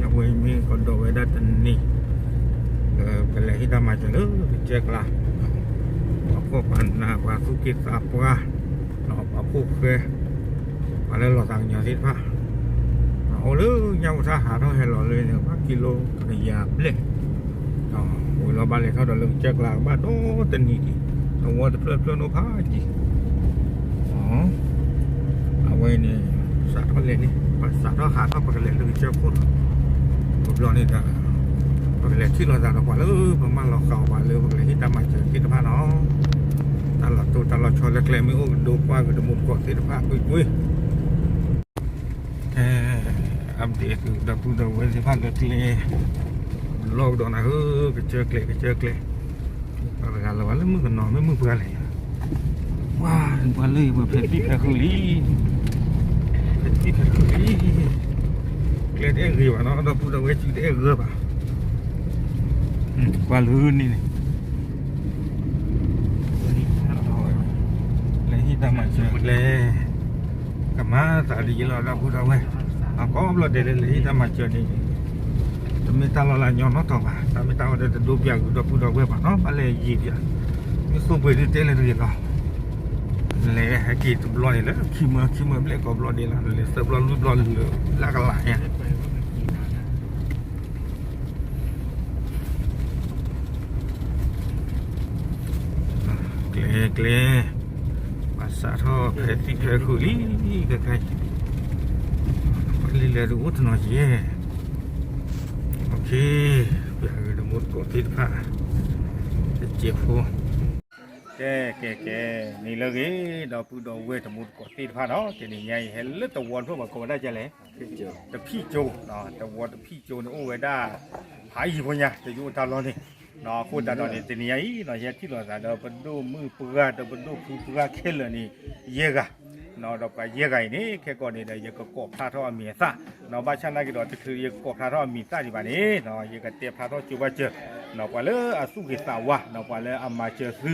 အဝဲမ့ၢ်ကဒီးဝဲဒၣ်တနံၤ လၢပကလဲၤဟံးတၢ်မၤစၢၤလၢကစၢၢ်ကျါ, ပှၤဖှီၣ်ပှၤနး ပှၤသူၣ်က့သးပှၢ်, ပှၤဖိၣ်ဃဲ, ပှၤလၢလီၤသးကညီၤသ့ၣ်တဖၣ်, အိၣ်လၢညၣ်အူထၣ်ဟးထီၣ်ဟဲလီၤလၢန့ၣ် ဘၣ်ကံလိတကယၤဘျဲၣ်, ဝံၤလီၤဘၣ်လဲၤထီၣ်ဒီးလၢကစၢၢ်ကျါကဘၣ်ဒီတနံၤဒံး, သဝီတဖျၢၣ်တဖျၢၣ်န့ၣ်ဖးယံၤ အဝဲန့ၣ် စးထီၣ်လဲၤန့ၣ် ပစးထီၣ်ဟးထီၣ်ပကလဲၤလၢကစၢၢ်ခိၣ်လီၤ. တဘျီန့ၣ်ဒီး ပကလဲၤထံၣ်လိာ်သးဒီးပှၤလၢပမၢလီၤဃာ်အီၤ ပှၤလၢပကလဲၤဟံးတၢ်မၤစၢၤသ့ၣ်တဖၣ်နီၤ, တၢ်လီၤတိၢ်တၢ်လီၤဆီလၢကျဲမ့ၢ်အိၣ်ကဒိ ကွၢ်က့ၤတမူတကိးသ့ၣ်တဖၣ်ကွ့ၢ်ကွ့ၢ် update ဒီပုၢ်ဒီဝဲၢ်သ့ၣ်တဖၣ်လၢကျဲ လီၢ်ကဒီးနၤဧၢ, ကစၢၢ်ကျဲ ကစၢၢ်ကျဲ, ပှၤတဂၤလၢၤဘၣ်လၢမုၣ်ကနီၤ မ့ၢ်မုၣ်ပှၢ်လဲၣ်, ပှၤလၢပှၤဖဲးသံၣ်ဖဲးဃုာ်လံ, ဖဲးသံၣ်ဖဲးဃုာ်လံ, ကျဲတအဲၣ်ဂ့ၤဘၣ်နီၤ ဒီပုၢ်ဒီဝဲၢ်စုတအဲၣ်ဂ့ၤဘၣ်, ပှၤလၢန့ၣ်န့ၣ် လဲၤဟံးတၢ်မၤစၢၤကျဲ ကမၤသးဒ်အံၤလီၤ ဒီပုၢ်ဒီဝဲၢ်, ကိးဘျီဒဲးလၢလဲၤဟံးတၢ်မၤစၢၤန့ၣ် တမ့ၢ်တၢ်လီၤလးညီနီတတီၤဘၣ်, တၢ်မ့ၢ်တၢ်ဝဲဒၣ်တဒိပျးကွံာ်ဒီပုၢ်ဒီဝဲၢ်ဘၣ်နီၤ, ဘၣ်လဲၤယံာ်ပျး, မ့ၢ်သိၣ်ပှ့ၤဒုတဲလၢတဂ့ၤလီၤ, လဲၤဟဲက့ၤတဘျီန့ၣ်လၢခံမၢခံမၢဘျဲၣ်ကိးဘျီဒဲးလီၤ, လဲၤသၢဘျီလွံၢ်ဘျီလၢလၢကလးညါ ကျဲကျဲ, ပှၤစးထီၣ် ဖဲးသံၣ်ဖဲးဃုာ်လံ, ခဲခါအံၤ ပှၤလံလဲၤဒုးအိၣ်တနီၤယဲၢ်, ပျးက့ၤတမူတကိးသ့ၣ်တဖၣ် တစဲးဖိ, ကဲကဲကဲ, နံၤလၢအဂ့ၤ ဒီပုၢ်ဒီဝဲၢ်တမူတကိးသ့ၣ်တဖၣ်နီၤ, တနံၤညါအံၤ ဟဲလၢသဝီတဖျၢၣ်ပှၤကိးဝဲဒၣ်ကလဲၣ်, တဖံၣ်ကၠိ, သဝီတဖံၣ်ကၠိန့ၣ်အိၣ်ဝဲဒၣ် ဖးယံၤဖိညါ တယိၣ်တၢ်လီၢ်န့ၣ်, အဃိသတးဒီးန့ၣ် တနံၤညါအံၤ ယဟဲထံၣ်လိာ်သးဒီးပဒိၣ်မုၣ်ပှၢ်ဒီးပဒိၣ်ဖုပှၢ်ခဲလၢာ်န့ၣ် ယဲၢ်ဂၤ, ဒီးပှၤယဲၢ်ဂၤအံၤန့ၣ် ခဲကီးန့ၣ်ဒီး ယကကိးဖျါထီၣ်အမံၤအသၣ်, ဘၣ်ဆၣ်နာ်က့ၤဒီးတချုးယကကိးဖျါထီၣ်အမံၤအသၣ်ဒံးဘၣ်န့ၣ် ယကတဲဖျါထီၣ်ကၠိဘၣ်စၢၤ, ပှၤလၢအသူၣ်ဂ့ၤသးဝါ ပှၤလၢအမၤစၢၤသု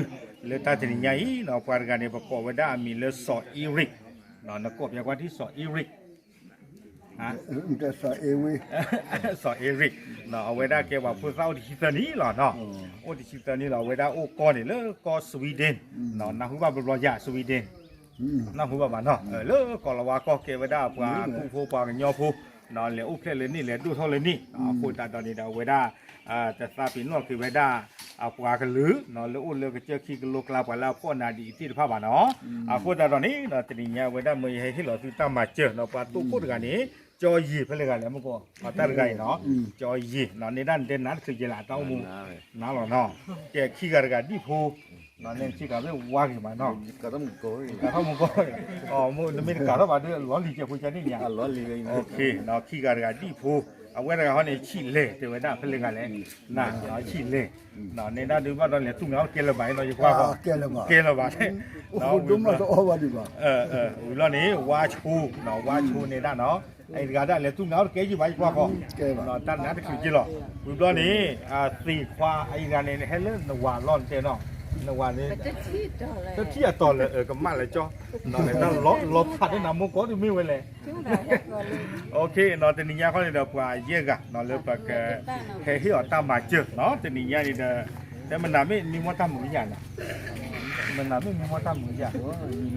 လၢတၢ်တနံၤညါအံၤ ပှၤတဂၤန့ၣ် ပကိးဝဲဒၣ်အမံၤလၢစီၤအ့ရ့း, နကိးပှၤကွၢ်ထံၣ်စီၤအ့ရ့း စီၤအ့ရ့း, အဝဲဒၣ်ကဲပှၤဖိသၣ်အိၣ်တဆံသၢနံၣ်လီၤနီၤ, အိၣ်တဆံသၢနံၣ်လီၤ, အဝဲဒၣ်အိၣ်ကီၢ်န့ၣ်လၢကီၢ် Sweden, နၢ်ဟူဘၣ်ဘျီဘျီယၤ Sweden, နၢ်ဟူဘၣ်ဘၣ်နီၤ, လၢကီၢ်လီၤဝါကီၢ်ကဲဝဲဒၣ်ပှၤကူၣ်ဖိပှၤကညီဖိ, လဲၤအိၣ်ဖျဲၣ်လၢန့ၣ် လဲၤဒိၣ်ထီၣ်လၢန့ၣ်, အဃိသတးဒီးန့ၣ်ဒီး အဝဲဒၣ် တသးပ့ၤနီၣ်က့ၤဝဲဒၣ် အပှၤကလုာ် လၢအိၣ်လၢကစၢၢ်ခံကလိကျါ ပှၤလၢအဖှီၣ်နးဒံးသ့ၣ်တဖၣ်ဘၣ်နီၤ, အဃိသတးဒီးန့ၣ် တနံၤညါဝဲဒၣ်မ့ၢ်ယဟဲဟ့ၣ်လီၤသုတၢ်မၤစၢၤနီၤ, ပှၤတိၢ်ခိၣ်တဂၤန့ၣ် ကၠီယံၤဖဲလဲၣ်ဂၤလဲၣ် မ့ၢ်ကီး, တၢ်တဂၤအံၤနီၤ, ကၠီယံၤနီၤ, န့ၣ်ဒၣ်နတဲနါတချုးကဲလၢအတၢ်အိၣ်မူ, နါလီၤနီၤ, ကဲခံဂၤတဂၤဒံၣ်ဖိ, န့ၣ်စ့ၢ်ကီးမ့ၢ်ဝါဂ့ၤမးနီၤ, ကထီၣ်မူကီၢ်, နမ့ၢ်တကးထီၣ်ဘၣ်ဒီး လီၤလံၤကဲဖိကန့ၣ်ညါ, ခံဂၤတဂၤဒံၣ်ဖိ, အဝဲတဂၤဟီန့ၣ် ဆံးလဲၣ် တဲဝဲဒၣ်ဖဲလဲၣ်ဂၤလဲၣ်, ဆံးလဲၣ်, န့ၣ်ဒၣ်ဒုးဘၣ်ဒီးလဲၤသူၣ်ငါအိၣ်တကဲလၢၤဘၣ်နီၤ ယကွၢ်ဃီ, ကဲလၢၤဘၣ်, ဝံၤဘျီန့ၣ် ဝါဆိ, ဝါဆိန့ၣ်ဒၣ်နီၤ, အအံၤတဂၤဒၣ်လဲၤသူၣ်ငါအိၣ်တကဲယံၤဘၣ် ယကွၢ်ဃီ, တၢ်နါတချုးက့လီၤ, ဝံၤဘျီန့ၣ် သ့ၣ်ခွါအအံၤတဂၤန့ၣ် ဟဲလၢနဝၤလီၢ်နတဲနီၤ, နဝၤန့ၣ် တထံၣ်အတီၤလၢကမၣ်လၢကၠီ, လီၤဖးဒိၣ်နၤမိၢ်ကီၢ်ဒုးမ့ၢ်ဝဲလဲၣ် တနံၤညါခီန့ၣ်ဒီး ပှၤယဲၢ်ဂၤနီၤ လၢပက ဟဲဟ့ၣ်အီၤတၢ်မၤစၢၤနီၤ တနံၤညါန့ၣ်ဒီး တဲမနၤမ့ၢ်မံမီၢ်တၢ်မုာ်ယၤနီၤ, မနၤမ့ၢ်မံမီၢ်တၢ်မုာ်ယၤ,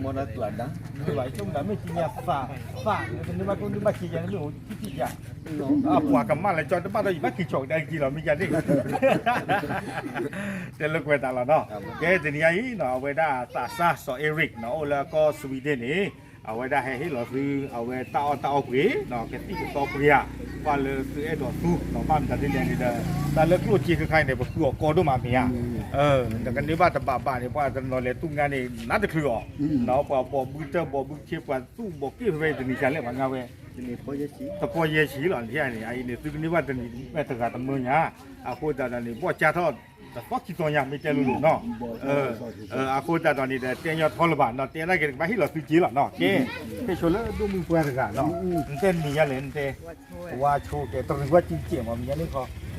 မံမီၢ်တၢ်ကျးဒါ, မ့ၢ်ဘၣ် ယဆိကမိၣ်မနၤမ့ၢ်ကံညါသး, သးလၢကန့ၢ်ဘၣ်ကအိၣ်န့ၢ်ဘၣ်က့ယၤန့ၣ်မ့ၢ်အိၣ်ထံၣ်ထံၣ်ယၤ, အပှၤကမၣ်လၢကၠီတဘၣ်ဒီး ယဘၣ်က့ၤဆိးကဒါက့လီၤ မ့ၢ်ယၤန့ၣ် တဲလၢကွဲးတၢ်လီၤနီၤ, ကဲတနံၤညါအံၤနီၤ အဝဲဒၣ်သးစၢ်စီၤ Eric နီၤ အိၣ်လၢကီၢ် Sweden န့ၣ်, အဝဲဒၣ်ဟဲဟ့ၣ်လီၤသု အဝဲတၢ်အီၣ်တၢ်အီပှ့ၤနီၤ ကသံၣ်ကသီပှ့ၤဧါ, ကွၢ်လၢသုအဲၣ်ဒိးသူနီၤ ဘၣ်မတၤဒ်လဲၣ်န့ၣ်ဒီး တၢ်လၢကျိၣ်စ့ခဲခါအံၤန့ၣ် ပဃုအီၤကီဒိၣ်မးမ့ၢ်ဧါ, နကန့ၢ်ဘၣ်တဘးဘးန့ၣ် ပှၤတနီၤလဲၤသူၣ်ငါန့ၣ် နါတချုးအီၤ, နီၤ ပှၤဘီၣ်ဘုတၢ်ဘီၣ်ဘုဆ့ ပှၤသူၣ်ဘီၣ်က့ၢ်ဖဲတနံၤစၤလဲၣ် ပှၤငါဝဲ တပီၢ်ယဲၢ်ဆံလီၤ လၢန့ၣ် အံၤန့ၣ် သုကန့ၢ်ဘၣ်တနံၤတဂၤတမၢညါ, အဃိသတးဒီးန့ၣ် ဘီၣ်ကၢ်ထီၣ် တသီခံသီညါ မ့ၢ်တဲလိၤလိၤနီၤ, အဃိသတးဒီးန့ၣ်ဒီး တဲညီထီလၢၤဘၣ်နီၤ တဲဒၣ်က့ၤတကဘၣ်ဟ့ၣ်လီၤသုက့လီၤနီၤ ကဲ, ဖဲဆိလၢဒိၣ်မုၢ်ပှၢ်တဂၤနီၤ, နတဲနံၤညါလဲၣ် နတဲ, ဝါဆိကဲ တရံးဝဲကံကဲမး မ့ၢ်ညါန့ၣ်ခီ,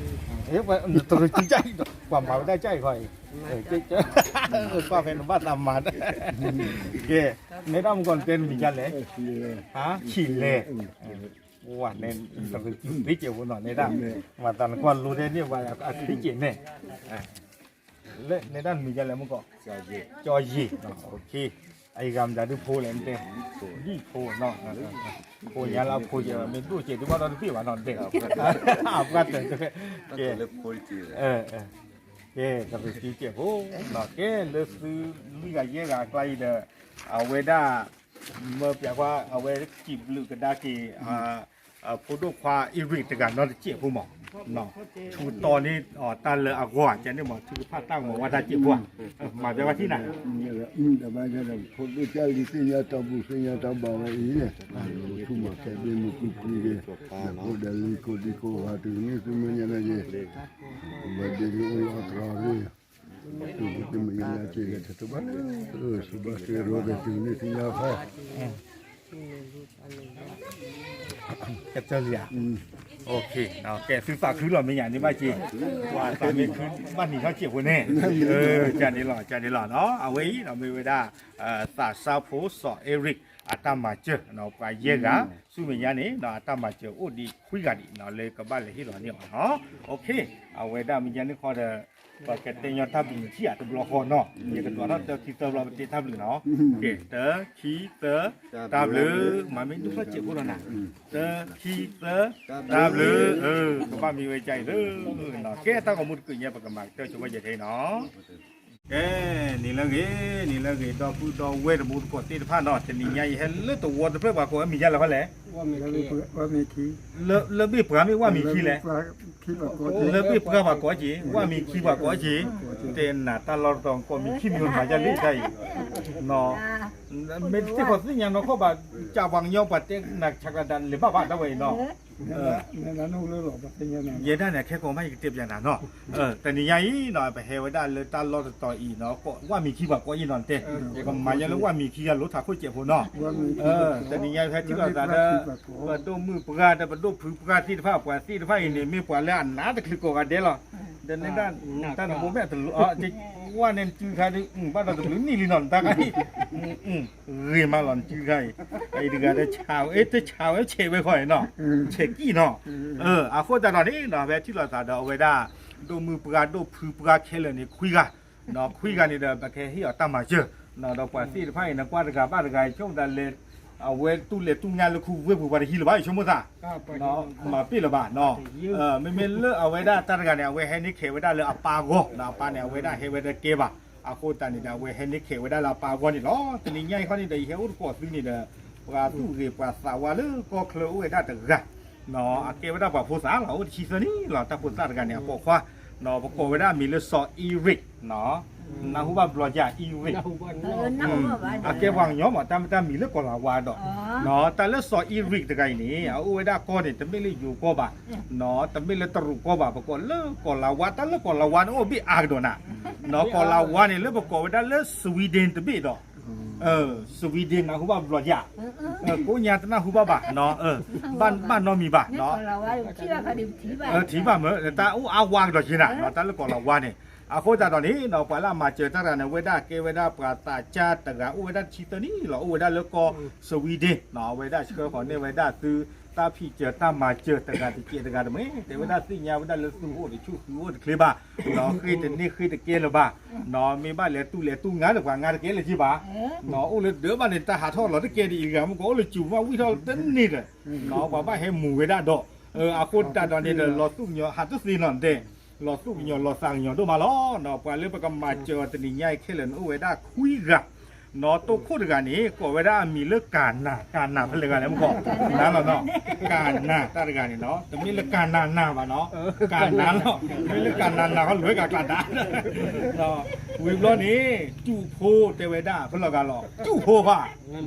တရံးကံကဲအံၤဒီးပှၤမၤဝဲဒၣ်ကံအံၤခီအံၤ, ကွၢ်ဖဲနဘၣ်သးမၤ, ကဲ, နဲဒၣ်မုၢ်ကီၢ်နတဲနံၤညါလဲၣ်, ဆံးလဲၣ် ဝဲန့ၣ် သ့စဲးဖိနီၤန့ၣ်ဒၣ်, မၤသးနကွၢ်လိထဲန့ၣ်ဝဲအသ့စဲးန့ၣ်, လၢန့ၣ်ဒၣ်မံၤဒ်လဲၣ်မ့ၢ်ကီး, ကၠီယ့ၤ, အဂၤမတၤဒုဖိလဲၣ်တဲ, ဒ်ဖိနီၤ, ဖိညါလၢအဖိယဲၢ် မ့ၢ်ဒိၣ်စဲးဒုဘၣ်ဒီးတဘ့ၣ်ဘၣ်နီၤတဲ, အပှၢ်တၢၢ်တဲ, ကဲ, ကဲ, ကရ့ၣ်သ့စဲးဖိ, ကဲလၢသုလွံၢ်ဂၤယဲၢ်ဂၤအကျါအံၤဒီး, အဝဲဒၣ် မၢပျးခွါ အဝဲစံးဘျုးကဒါက့ၤ ဖိဒိၣ်ခွါ Eric တဂၤနီတစဲးဖိမး, ဆူတီန့ၣ် တၢ်လၢအဂီၢ်ကဲန့ၣ်မး ထုကဖၣ်တၢ်ကမၤဝဲတၢ်စဲးဖိဧါ, မၤပျးခွါထံၣ်နၤ, ဖိဒိၣ်ကၢ်လံၤသ့ၣ်ညါတၢ်ဘူၣ်သ့ၣ်ညါတၢ်ဘါဝဲအံၤန့ၣ်, ဆူမၤခဲဒ့မုၢ်ကုၢ်ကုၢ်က့ၤ, ဖိဒၣ်လံၤကိးဒံကိးဂၤတုၤန့ၣ်သုမဲာ်ညါန့ၣ်က့ၤ, ဘၣ်ဒ့ဒ့အိၣ်လီၤတြီၤရ့ၣ် သုးမုၢ်တမုၢ်ညါက့ၤလဲၤတဘၣ်လၢ စူဘၣ်စ့ရိၤက့ၤတုၤန့ၣ်သ့ၣ်ညါဖီ ကတၢၢ်လံဧါ, ကဲသုသးခုလီၤမဲာ်ညါန့ၣ်ဘၣ်က့ၤ, ပှၤသးမ့ၢ်ခုဘၣ်နံၤထီၣ်စဲးဖိန့ၣ်, ကန့ၣ်လီၤ ကန့ၣ်လီၤနီၤ, အဝဲအံၤဒီးမ့ၢ်ဝဲဒၣ် သးစၢ်ဖိစီၤ Eric အတၢ်မၤစၢၤ, ပှၤယဲၢ်ဂၤ, ဆူမဲာ်ညါန့ၣ် အတၢ်မၤစၢၤအိၣ်ဒံးခွံဂၤဒံးနီၤ လၢကဘၣ်လဲၤဟ့ၣ်လီၤန့ၢ်အီၤနီၤ, အဝဲဒၣ်မဲာ်ညါန့ၣ်ဃီဒီး ပကတဲညီတၢ်ဘျုးထံၣ်အတဘျီဃီနီၤ, ယကဒွးထီၣ်တၢခံသၢဘျီပတဲတၢ်ဘျုးနီၤ, ကဲ တၢ ခံ သၢ, တၢ်ဘျုး, မၤမ့ၢ်ဒိၣ်ထီၣ်စဲးဖိလီၤနၤ, တၢ ခံ သၢ, တၢ်ဘျုး, ကဘၣ်မ့ၢ်ဝဲကအံၤလၢ, ကဲတၢ်ဂီၤမူတကုးညါ ပကမၤကတၢၢ်ဆိဝဲယဲၢ်ထဲအံၤနီၤ, ကဲ, နံၤလၢအဂ့ၤ, နံၤလၢအဂ့ၤ ဒီပုၢ်ဒီဝဲၢ်တံၤသကိးသ့ၣ်တဖၣ်နီၤ, တနံၤညါအံၤဟဲလၢသဝီတဖျၢၣ်ပှၤကိးအမံၤဒ်လဲၣ်ဃီလဲၣ် လၢဘ့ၣ်ပှၤမ့ၢ်ဝၣ်မံၤခံလဲၣ်, လၢဘ့ၣ်ပှၤပှၤကိးက့ၤ ဝၣ်မံၤခံပှၤကိးက့ၤ, တဲနၤတၢ်လီၢ်တတီၤကိးမံၤခံမံၤမၤယါလံတၢ်အံၤ, မ့ၢ်တသ့ၣ်ခီသ့ၣ်ညါနီၢ်ခီၣ်ဘၣ်, ကးပှၤကညီပှၤတဲနၤဆးကဒးလဲၤဘၣ်ဘၣ်တၢ်ဝဲအံၤနီၤ ယဲဒၣ်န့ၣ် ခဲကိးမး ယကတဲပျးနၤနီၤ, တနံၤညါအံၤနီၤ ပဟဲဝဲဒၣ်လၢတၢ်လီၢ်တတီၤအံၤနီၤ ဝၣ်မံၤခံပှၤကိးအံၤနီၤတဲ, ယကမၤယါလၢဝၣ်မံၤခံဂၤလိာ်ထးခိၣ်စဲးဖိနီၤ, တနံၤညါဖဲထံၣ်လိာ်သးဒီး ပဒိၣ်မုၣ်ပှၢ်ဒီးပဒိၣ်ဖုပှၢ်သ့ၣ်တဖၣ် ပှၤသ့ၣ်တဖၣ်အံၤန့ၣ် မ့ၢ်ပှၤလၢအနးတချုးကိးဂၤဒဲးလီၤ, ဒီးန့ၣ်ဒၣ် တၢ်နဘိမ့ၢ်တလိၤ ဝၣ်န့ၣ်နစုခါဒီး ဘၣ်ဒီးတဘျုးနံၣ်လံနီၤ နတၢ်ခါအံၤ ဂ့ၤမးလီၤ နစုခါအံၤ, အအံၤတဂၤဒီး ဆးဝဲ တဆးဝဲဆဲးဝဲခီအံၤနီၤ, ဆဲးကံၣ်နီၤ, အဃိသတးဒီးန့ၣ်နီၤ ဖဲထံၣ်လိာ်သးဒီးအဝဲဒၣ် ဒိၣ်မုၣ်ပှၢ်ဒိၣ်ဖုပှၢ်ခဲလၢာ်န့ၣ် ခွံဂၤ, ခွံဂၤန့ၣ်ဒီး ပကဟ့ၣ်အီၤတၢ်မၤစၢၤ, ဒီးပှၤသ့ၣ်တဖၣ်အံၤ နကွၢ်တဂၤဘၣ်တဂၤအံၤ ဆိကမိၣ်သးလဲၤ အဝဲတူၢ်လဲၤတူၢ်ညါလၢခူဝ့ၢ်ပူၤပှၤတဟံးလၢၤဘၣ် ယဆိကမိၣ်သး မၤပ့ၢ်လၢၤဘၣ်နီၤ, မ့မ့ၢ်လၢအဝဲဒၣ်တၢ်တဂၤန့ၣ် အဝဲဟဲန့ၢ်ခဲးဝဲဒၣ်လၢအပၢ်အဂီၢ်, အပၢ်န့ၣ် အဝဲဒၣ်ဟဲဝဲဒၣ်ကဲဘၣ်, အဃိသတးန့ၣ်ဒီး အဝဲဟဲန့ၢ်ခဲးဝဲဒၣ်လၢအပၢ်အဂီၢ်န့ၣ်လီၤ. တနံၤညါအံၤခီန့ၣ်ဒီး ယဟဲအိၣ်သကိးသုန့ၣ်ဒီး ပှၤသူၣ်ဂ့ၤပှၤသးဝါလၢကီၢ်ချၢအိၣ်ဝဲဒၣ်တဂၤ အကဲဝဲဒၣ်ပှၤဖိသၣ်လီၤ, အိၣ်တဆံသၢနံၣ်လီၤ, တၢ်ဖိသၣ်တဂၤန့ၣ် အပိာ်ခွါ, ပကိးဝဲဒၣ်အမံၤလၢစီၤအံရ့ၣ်, နၢ်ဟူဘၣ်ဘျီယၤ အံရ့ၣ်, အကဲပှၤကညီမး တၢ်မ့ၢ်တၢ်မံၤလၢကီၢ်လၤဝါဒီး, တၢ်လၢစီၤအံရ့ၣ်တဂၤအံၤန့ၣ် အအိၣ်ဝဲဒၣ်ကီၢ်န့ၣ် တမ့ၢ်လၢယိၤကီၢ်ဘၣ်, တမ့ၢ်လၢတရူးကီၢ်ဘၣ်, ပကိးလၢကီၢ်လၤဝါ, တၢ်လၢကီၢ်လၤဝါန့ၣ်အိၣ်ဘ့ၣ်အါကဒီးနၤ, ကီၢ်လၤဝါန့ၣ် လၢပကိးဝဲဒၣ်လၢ Sweden တဘ့ၣ်ဒီး Sweden နၢ်ဟူဘၣ်ဘျီယၤ, ကိးညါတနၢ်ဟူဘၣ်ဘၣ်, ဘၣ်နီတမံၤဘၣ်, ထံၣ်ဘၣ်မ့ၢ် တၢ်အိၣ်အါဝါကဒီးက့ၤနၤ တၢ်လၢကီၢ်လၤဝါန့ၣ်, အဃိသတးဒီးန့ၣ် ပှၤလၢအမၤစၢၤတၢ်တဂၤန့ၣ် အဝဲဒၣ်ကဲဝဲဒၣ်ပှၤသးစၢ်တဂၤ အိၣ်ဝဲဒၣ်တဆံသၢနံၣ်လီၤ, အိၣ်ဝဲဒၣ်လၢကီၢ် Sweden အဝဲဒၣ်ဆှၢဃီၤန့ၢ်ဝဲဒၣ်သု တၢ်ဖံးစၢၤတၢ်မၤစၢၤတဂၤတစဲးတဂၤတမ့ၢ် တဲဝဲဒၣ်သ့ၣ်ညါဝဲဒၣ်လၢသုအိၣ်တဆူၣ်သုအိၣ်တချ့ဘၣ်, ဃ့တန့ၢ်ဃ့တကဲလၢၤဘၣ်, မ့ၢ်ဘၣ်လဲၤတူၢ်လဲၤတူၢ်ငါဒီးပှၤငါတကဲလၢၤက့ၤဘၣ်, အိၣ်လၢဒၢးဘၣ်န့ၣ် တၢ်ဟးထီၣ်လီၤတကဲဒ်အံၤတဂၤ မ့ၢ်ကီးအိၣ်လၢစူၤမးဝံၣ်ထီၣ်တန့ၢ်ဒီး ပှၤဘၣ်ဟဲမူၤဝဲဒၣ်ဒီး, အဃိသတးဒီးန့ၣ်ဒီး လီၤသူၣ်ကညီၤဟးတသ့နီၤတဲ, လီၤသူၣ်ကညီၤလီၤသးကညီၤဒိၣ်မးလီၤ, ပှၤလၢပကမၤစၢၤအီၤတနံၤညါအံၤခဲလၢာ်န့ၣ် အိၣ်ဝဲဒၣ်ခွံဂၤ, နီၢ်တိခိၣ်တဂၤန့ၣ် ကိးဝဲဒၣ်အမံၤလၢကၤနၤ, ကၤနၤဖဲလဲၣ်ဂၤလဲၣ်မ့ၢ်ကီး, နၤလီၤနီၤ, ကၤနၤတၢ်တဂၤန့ၣ်နီၤ တမ့ၢ်လၢကၤနၤနၤဘၣ်နီၤ, ကၤနၤလီၤ, မ့ၢ်လၢကၤနၤနၤဟီ လိာ်ဝဲကၤကျးတၢ်, ဝံၤဘျီန့ၣ် စူၣ်ဖိတဲဝဲဒၣ် ဖဲလဲၣ်ဂၤလီၤ, စူၣ်ဖိဘၣ်,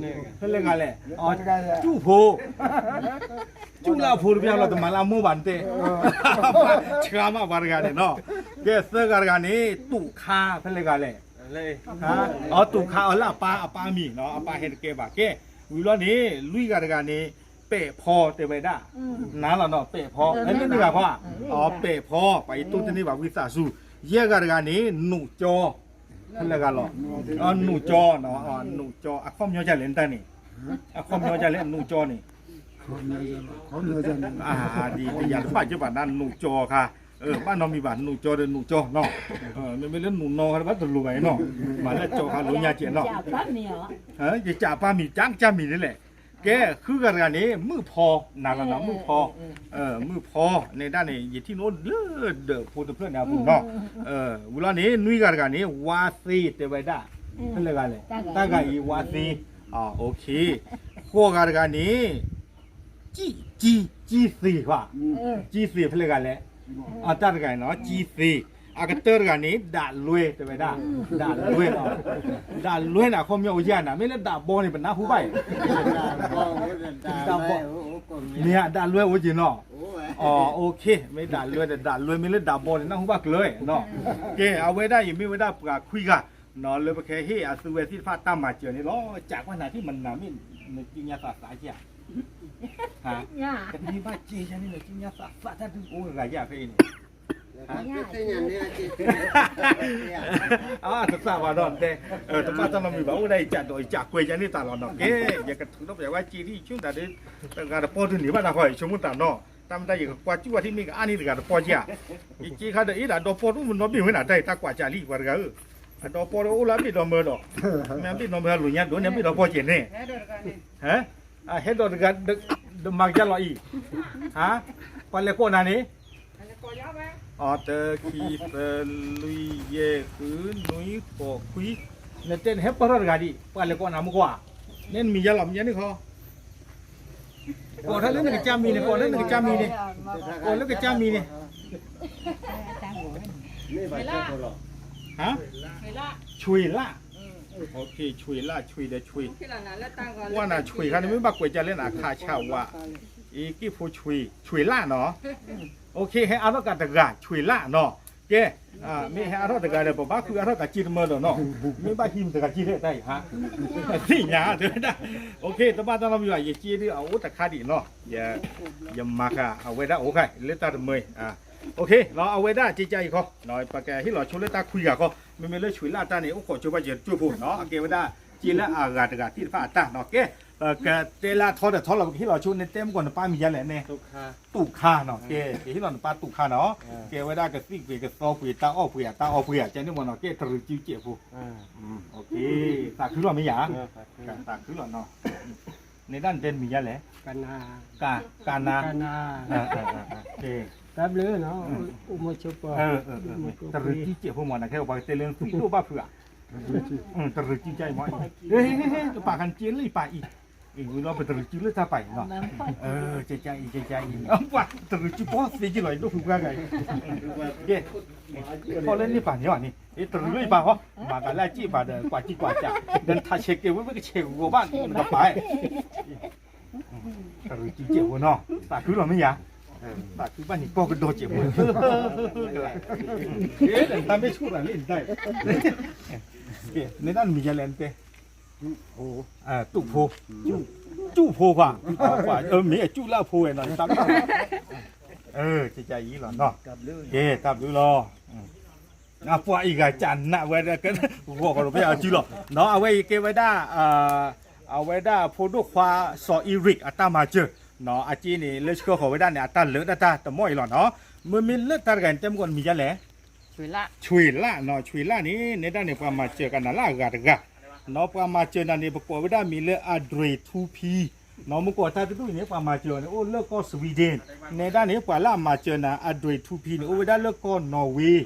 ဖဲလဲၣ်ဂၤလဲၣ်, စူၣ်ဖိ စူၣ်လၢအဖိတဘျီလီၤ တမၤလၢအမိၢ်ဘၣ်နတဲ, ဆှါမးပှၤတဂၤန့ၣ်နီၤ, ကဲသၢဂၤတဂၤန့ၣ် တူၣ်ခါဖဲလဲၣ်ဂၤလဲၣ်, အတူၣ်ခါအီၤလၢအပၢ် အပၢ်အမံၤနီၤ အပၢ်ဟဲတကဲဘၣ်ကဲ, ဝံၤဘျီန့ၣ် လွံၢ်ဂၤတဂၤန့ၣ် ပဲာ်ဖီတဲဝဲဒၣ်, နၤလီၤနီၤ ပဲာ်ဖီ, လၢန့ၣ်တဂၤဖီ, အီ ပဲာ်ဖီ ပှၤအံၤတိၢ်တန့ၢ်ဘၣ်ဝံသးစူၤ, ယဲၢ်ဂၤတဂၤန့ၣ် နူၣ်ကၠီ, ဖဲလဲၣ်ဂၤလီၤ, နူၣ်ကၠီ, နူၣ်ကၠီ အခီပညီဒ်လဲၣ်နတၢ်န့ၣ်, အခီပညီဒ်လဲၣ် နူၣ်ကၠီန့ၣ်, ဒ်တယၤတဘၣ်ကဲဘၣ်နၤ နူၣ်ကၠီခါ, ဘၣ်နီတမံၤဘၣ် နူၣ်ကၠီဒီးနူၣ်ကၠီနီၤ, မ့မ့ၢ်လၢနူၣ်နီၤခါတဘၣ်တလိၤဘၣ်အံၤနီၤ, မၤလၢကၠီခါလိညါကဲနီၤ, ယကၠးပၢ်မံၤ ကၠါကၠါမံၤန့ၣ်လဲၣ်, ကဲ ဃုဂၤတဂၤန့ၣ် မုၣ်ဖီ နၤလီၤနီၤ မုၣ်ဖီ မုၣ်ဖီ န့ၣ်ဒၣ်န့ၣ် ယထံၣ်နအိၣ်လၢဒၢးဖိတဖျၢၣ်န့ၣ်အပူၤနီၤ, ဝံၤလီၤန့ၣ် နွံဂၤတဂၤန့ၣ် ဝါသ့တဲဝဲဒၣ်, ဖဲလဲၣ်ဂၤလဲၣ်, တၢ်ဂၤအံၤဝါသ့, ဃိးဂၤတဂၤန့ၣ် ကၠံ ကၠံသ့ၣ်ခွါ, ကၠံသ့ၣ်ဖဲလဲၣ်ဂၤလဲၣ်, တၢ်တဂၤအံၤနီၤ ကၠံသ့ၣ်, အကတၢၢ်တဂၤန့ၣ် ဒၣ်လွဲတဲဝဲဒၣ်, ဒၣ်လွဲနီၤ, ဒၣ်လွဲန့ၣ် အခီပညီအိၣ်ယဲၢ်နၤ မ့ၢ်လၢဒၣ်ဘီန့ၣ် ပနၢ်ဟူဘၣ်အံၤ, ဒၣ်ဘီ, မ့ၢ်ဒၣ်လွဲအိၣ်က့ၤနီၤ, မ့ၢ်ဒၣ်လွဲဒီး ဒၣ်လွဲမ့ၢ်လၢဒၣ်ဘီန့ၣ် နၢ်ဟူဘၣ်ကျၢၤနီၤ, ကဲ အဝဲဒၣ်အံၤမ့ၢ်ဝဲဒၣ်ပှၤခွံဂၤ, လၢပကဟ့ၣ်အသုဝဲသ့ၣ်တဖၣ်တၢ်မၤစၢၤန့ၣ်လီၤ, ကးကွၢ်နၤထံၣ်မနၤမ့ၢ် နကံညါသးသးက့ဧါ, ကန့ၢ်ဘၣ်စ့ယါန့ၣ် နကံညါသးသးတၢ်ဒုးအိၣ်ဂၤယါဖဲအံၤန့ၣ် တသးဘၣ်ဒီးတဲ, တဘၣ်တၢ်နီတမံၤဘၣ် အိၣ်ဝဲဒၣ်ယကးဒီးယကးကွဲယါန့ၣ်သးလီၤနီၤ, ကဲ ယကထုးထီၣ်ပယၤဝဲစ့ဒ်ဆိတၢ်ဒီး တဂၤတပီၢ်ဒုးန့ၣ်ဘၣ်နၤဃီ ယဆိကမိၣ်သးနီၤ, တၢ်မ့ၢ်တၢ်ယကကွၢ်စူၣ်ဝဲထံၣ်မ့ၢ်ကအါန့ၢ်တဂၤတပီၢ်က့ဧါ, ယစ့ခါဒီးအ့ၣ်ဒၣ်ဒီပီၢ်တအိၣ်မနီဘ့ၣ်ဝဲနၤ တၢ်အံၤတၢ်ကွၢ်ကၢ်လံ ပှၤတဂၤဧၢ, အဒီပီၢ်တအိၣ်လၢအဘ့ၣ်ဒီမၢဒီး, မ့ၢ်အဘ့ၣ်ဒီမၢအလိာ်ညါဒိၣ်န့ၣ် အဘ့ၣ်ဒီပီၢ်ကဲန့ၣ် ဟဲဒီးတဂၤ ဒီးမၤကယါလီၤအံၤ, ဟါ, ပှၤလဲၤကိးနၤန့ၣ်, အီ တၢ ခံ သၢ လွံၢ် ယဲၢ် ဃု နွံ ဃိး ခွံ, နတဲနဟဲပၢၢ်ထီၣ်တဂၤဒံး ပှၤလဲၤကိးနၤမူကွၢ်, နဲနမံၤယါလီၤ မံၤယါန့ၣ်ခီ, ကိးထီၣ်လၢနကစၢ်မံၤန့ၣ် ကိးလၢနကစၢ်မံၤန့ၣ်, ကိးလၢကစၢ်မံၤန့ၣ်, ဟါ, ဆွ့လၢ်, ဆွ့လၢ် ဆွ့ဒီးဆွ့, ကွၢ်နၤဆွ့ခါန့ၣ် မ့ၢ်ဘၣ်ကွဲးကၢ်လၢနအခါဆၣ်ဝး, အ့ၣ်က့ၣ်ဖိဆွ့, ဆွ့လၢ်နီၤ, အိၣ်ခ့ ဟဲအါထီၣ်ကးတဂၤ ဆွ့လၢ်နီၤ, ကဲ, မ့ၢ်ဟဲအါထီၣ်တဂၤဒီး ပဘၣ်ဃုအါထီၣ်ကးစ့တမၢဒီးနီၤ, မ့ၢ်ဘၣ်ဟံးမတဂၤစ့လဲၣ်တၢ်အံၤဟါ, သ့ၣ်ညါတဲဝဲဒၣ်, အိၣ်ခ့ တဘၣ်တၢ်နီတမံၤဘၣ် ယစ့ဒ်အအိၣ်တခါဒံးနီၤ, ယမၤဃာ်အဝဲဒၣ်အိၣ်ခါလၢတၢ်တမၢအံၤ, အိၣ်ခ့ အဝဲဒၣ်က့ကၢ်အံၤခီ, ပကဟ့ၣ်လီၤဆိလၢတၢ်ခွံဂၤခီ, မ့မ့ၢ်လၢဆွ့လၢ်တၢ်န့ၣ် အိၣ်ခိးဆိဘၣ်ယကၠိဖိနီၤ, အကဲဝဲဒၣ် က့လၢအဂၤတဂၤသ့ၣ်တဖၣ်အတၢ်နီၤ, ကဲ, ပကတဲလၢအထီတထီလီၤ ပကဟ့ၣ်လီၤဆိ နတဲမုၢ်ကီးနပၢ်မံၤယါလဲၣ်န့ၣ်, တူၣ်ခါနီၤ, ကဲ ကဟ့ၣ်လီၤနပၢ်တူၣ်ခါနီၤ, ကဲဝဲဒၣ်ကသံၣ်ပှ့ၤကသီပှ့ၤတၢ်အီၣ်ပှ့ၤအတၢ်အီၣ်ပှ့ၤဧါ ကဲန့ၣ်မ့ၢ်နီၤ, ကဲတရူးစုစဲးဖိ, သးခုလီၤမ့ၢ်ယါ, သးခုလီၤနီၤ, နဲဒၣ်နတဲမံၤယါလဲၣ်, ကနၤ, ကနၤ, တၢ်ဘျုးနီၤ, တရူးစုစဲးဖိမ့ၢ်နၤ ခဲပှၤကတဲလၢနသွံၣ်ဒိၣ်ဘၣ်ဖုးဧါ, တရူးစုကၢ်အံၤမ့ၢ်, တပာ်ခါနက့လၢယပာ်အံၤ, ဝံၤလီၤပတရူးစုလၢတၢ်ပာ်အံၤနီၤ, ကကၢ်အံၤ ကကၢ်အံၤ, ပှၤတရူးစုပီသ့က့လီၤ ယဒိၣ်ဖုးပှၢ်ဂၤအံၤ, ကဲ, ခီလၢန့ၣ်ပာ်န့ၣ်ဘၣ်န့ၣ်, တရူးလၢယပာ်ဟီ, မၤသးလၢအစ့ၣ်ပာ်ဒီး ကွၢ်စ့ၣ်ကွၢ်စ့ၣ်, ဒီးနထးဆဲးကဲဝဲ မ့ၢ်ကဆဲးဂီၤဘၣ်နကပာ်, တရူးစုစဲးဖိနီၤ, သးခုလီၤမ့ၢ်ယါ, သးခုဘၣ်န့ၣ်ကီၢ်ကဒီးစဲးဖိ, တၢ်မ့ၢ်ဆူၣ်တၢ်လၢနတၢ်, နဲဒၣ်နမံၤယါလဲၣ်နတဲ, တူၣ်ဖိ, စူၣ်ဖိခွါ, မ့ၢ်အစူၣ်လၢအဖိဝဲနီၤ, ကကၢ်အံၤလီၤနီၤ, ကဲတၢ်ဘျုးလီၤ. ပှၤအံၤဂၤကနၣ်ဝဲဒၣ် ဂီၤကီးဒီးဖဲအစုလီၤ.အဝဲအံၤကဲဝဲဒၣ် အဝဲဒၣ်ဖိဒိၣ်ခွါစီၤအံရံးအတၢ်မၤစၢၤ, အစ့န့ၣ် လၢဆှၢဃီၤဝဲဒၣ်န့ၣ် အတၢ်လၢတၢ်တၢ်တမီၢ်အံၤလီၤနီၤ. မ့မ့ၢ်လၢတၢ်တဂၤန့ၣ် တဲမုၢ်ကီးနမံၤယါလဲၣ်, ဆွ့လၢ်နီၤ. ဆွ့လၢ်န့ၣ် နဲဒၣ်န့ၣ် ပှၤမၤစၢၤကနၤလၢအဂၤတဂၤနီၤ. ပှၤမၤစၢၤနၤန့ၣ် ပကိးဝဲဒၣ်မံၤလၢ အဒြ့းထူဖံ နီၤ. မုၢ်ကီးတၢ်တဒူၣ်အံၤန့ၣ် ပှၤမၤစၢၤအီၤန့ၣ် အိၣ်လၢကီၢ် Sweden, နဲဒၣ်န့ၣ် ပှၤလၢအမၤစၢၤနၤ အဒြ့းထူဖံန့ၣ် အိၣ်ဝဲဒၣ်လၢကီၢ် Norway,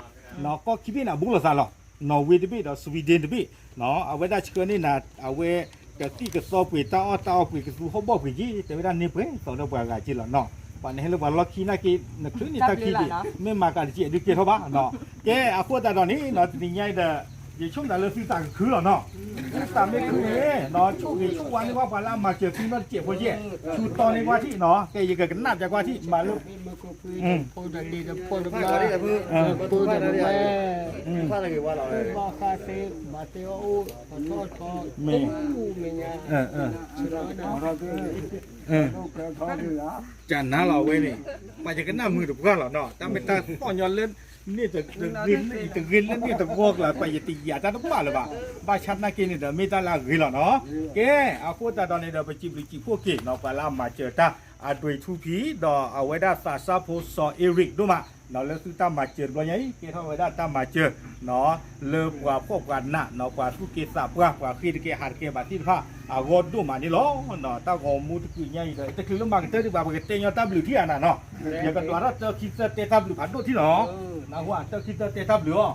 ကီၢ်ခံဘ့ၣ်န့ၣ် အဘူးလိာ်သးလီၤ. Norway တဘ့ၣ်ဒီး Sweden တဘ့ၣ်နီၤ. အဝဲဒၣ်ဆှၢန့ၢ်နၤ အဝဲ ကသံၣ်ကသီပှ့ၤ တၢ်အီၣ်တၢ်အီပှ့ၤ ကသူဟီၣ်ဘီၣ်ပှ့ၤက့ၤ တဲဝဲဒၣ်န့ၢ်ပှဲၤသိးဒီးပှၤဂၤက့ၤလီၤနီၤ. ပှၤန့ၣ်ဟဲလၢပှၤလီၢ်ခံနာ်က့ နချုးန့ၢ်တၢ်ခံဘ့ၣ် မ့ၢ်မၤကၤတကဲးဒုးကဲထီၣ်ဘၣ်နီၤ. ကဲ အဃိသတးဒီးန့ၣ်နီၤ တနံၤညါအံၤဒီး ယဆိကမိၣ်လၢသုသးကခုလီၤနီၤ. သုသးမ့ၢ်ခုန့ၣ်နီၤ ဆိၣ်ဂ့ၤဆိၣ်ဝါန့ၢ်ပှၤ ပှၤလၢအမၤစၢၤသုနီတစဲးဖိယဲၢ် ဆူတီန့ၢ်ကွၢ်ထံၣ်နီၤ. ကဲ ယကကနၣ်ပျဲကွၢ်ထံၣ် မၤလၢ ဖိဒီးလံၤဒီးဖိတဘျီ ဖိဒီးဝဲ ဘၣ်ဃးသ့ ဘၣ်သ့အီၣ်အိၣ် ပှၤထီၣ်ထီ မ့ၢ် ဆူလီၤဝဲဒၣ် ကနၤလီၤဝဲန့ၣ် ပှၤယကနၣ်မုာ်တပှၢ်လီၤနီၤ. တၢ်မ့ၢ်တၢ်သီၣ်ညီလၢ န့ၣ်တဂ့ၤလၢန့ၣ်တဂီၢ်ကျါ ပှၤယတယာ်တၢ်တဘၣ်လၢၤဘၣ်. ဘၣ်ဆၣ်သနာ်က့န့ၣ်ဒီး မ့ၢ်တၢ်လၢအဂ့ၤလီၤနီၤ. ကဲ အဃိသတးဒီးန့ၣ်ဒီး ပစံးဘျုးစံးဖှိၣ်က့ၤနီၤ ပှၤလၢအမၤစၢၤတၢ် အဒွံၣ်ထူဖံး ဒီးအဝဲဒၣ်သးစၢ်ဖိစီၤအ့ရ့းဒိၣ်မး လၢသုတၢ်မၤစၢၤတဘျီညါအံၤ ကဲထီၣ်ဝဲဒၣ်တၢ်မၤစၢၤ လၢပှၤဖှီၣ်ပှၤနး ပှၤသူၣ်က့သးပှၢ် ပှၤဃ့တကဲဟးတကဲဘၣ်သ့ၣ်တဖၣ် အဂီၢ်ဒိၣ်မးန့ၣ်လီၤ. တၢ်ဂီၤမူတကုာ်ညါအံၤဒီး တချုးလၢမၤကတၢၢ်ဒံးဘၣ် ပကတဲညီတၢ်ဘျုးထံၣ်အနၤနီၤ ယကဒွးထီၣ်တၢခံသၢတဲတၢ်ဘျုးဖးဒိၣ်ထံၣ်နီၤ နၢ်ဟူဧါ တၢခံသၢတဲတၢ်ဘျုး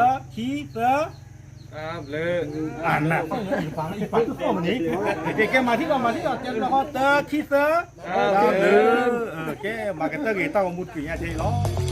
အီၤ တၢခံသၢ တၢ်ဘျုး အနၢ် ယပာ်ယပာ်တသီၣ်မနုၤ ကဲကဲမၤထံၣ်ဒီးမၤထံၣ်ဒီး တဲဘျီဃီ တၢခံသၢ တၢ်ဘျုး ကဲမၤကတၢၢ်ဂ့ၤ တၢ်ဂီၤမူတကုာ်ညါထဲအံၤလီၤ.